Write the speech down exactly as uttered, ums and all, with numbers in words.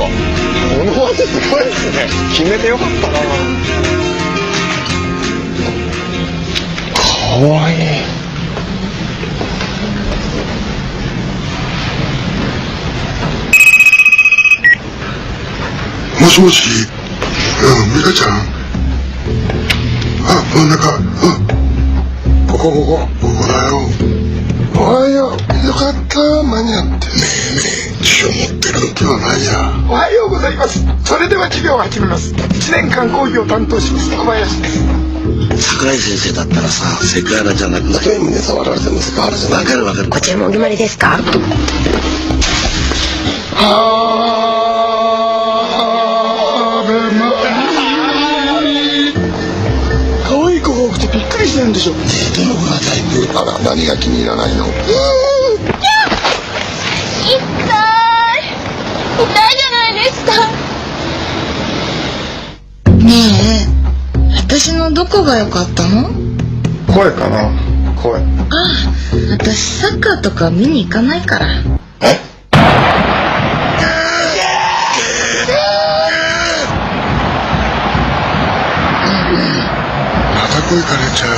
この技すごいですね。決めてよかったな。かわいい。もしもし。うん、美香ちゃん。あ、真ん中。うん。ここ、ここ。ここだよ。おはよう。よかった。間に合って。ねえねえ、銃持ってる。今日は何や？おはようございます。それでは授業を始めます。一年間講義を担当します、小林です。桜井先生だったらさ、セクハラじゃなくなる。胸触られてもセクハラじゃない。わかるわかる。こちらもお決まりですか？あー、可愛い子が多くてびっくりしてるんでしょ。どの子がタイプ？あら、何が気に入らないの？痛い。痛いじゃないですか。ねえ、私のどこが良かったの？声かな、声。あ、私サッカーとか見に行かないから。え？また声かれちゃうよ。